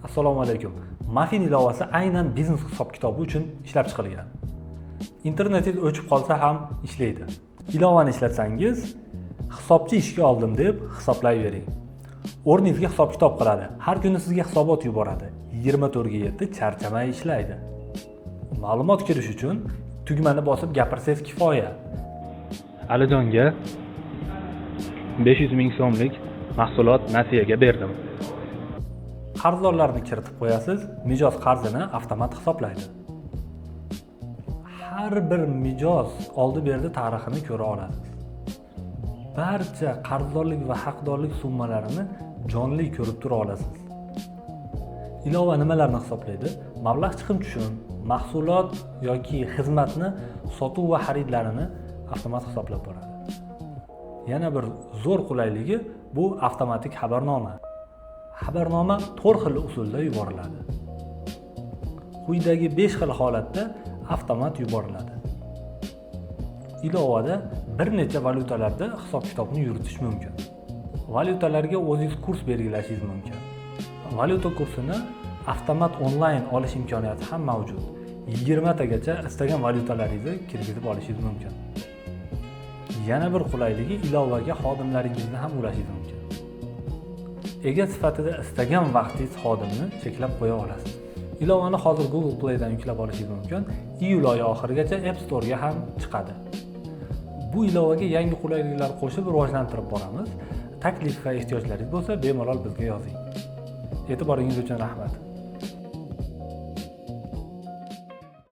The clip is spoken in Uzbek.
Assalomu alaykum. Mafin ilovasi aynan biznes hisob kitobi uchun ishlab chiqilgan. Internetingiz o'chib qolsa ham ishlaydi. Ilovani ishlatsangiz, hisobchi ishga oldim deb hisoblayvering. O'rningizga hisob kitob qiladi. Har kuni sizga hisobot yuboradi. 24 ga 7 charchamay ishlaydi. Ma'lumot kirish uchun tugmani bosib gapirsangiz kifoya. Alijonga 500 ming so'mlik mahsulot nasiyaga berdim. Qarzdorlarni kiritib qo'yasiz, mijoz qarzini avtomat hisoblaydi. Har bir mijoz oldi berdi tarixini ko'ra olasiz. Barcha qarzdorlik va haqdorlik summalarini jonli ko'rib tura olasiz. Ilova nimalarni hisoblaydi? Mablag' chiqim tushum, mahsulot yoki xizmatni sotuv va xaridlarini avtomat hisoblab boradi. Yana bir zo'r qulayligi bu avtomatik xabarnoma. Xabarnoma to'rt xil usulda yuboriladi. Quyidagi 5 xil holatda avtomat yuboriladi. Ilovada bir necha valyutalarda hisob kitobni yuritish mumkin. Valyutalarga o'zingiz kurs belgilashingiz mumkin. Valyuta kursini avtomat onlayn olish imkoniyati ham mavjud. 20 tagacha istagan valyutalaringizni kirgizib olishingiz mumkin. Yana bir qulayligi, ilovaga xodimlaringizni ham ulashingiz mumkin. Ega sifatida istagan vaqtingiz xodimni cheklab qo'ya olasiz. Ilovani hozir Google Playdan yuklab olishingiz mumkin. Iyul oyi oxirigacha App Store'ga ham chiqadi. Bu ilovaga yangi qulayliklar qo'shib rivojlantirib boramiz. Taklif va ehtiyojlaringiz bo'lsa, bemalol bizga yozing. E'tiboringiz uchun rahmat.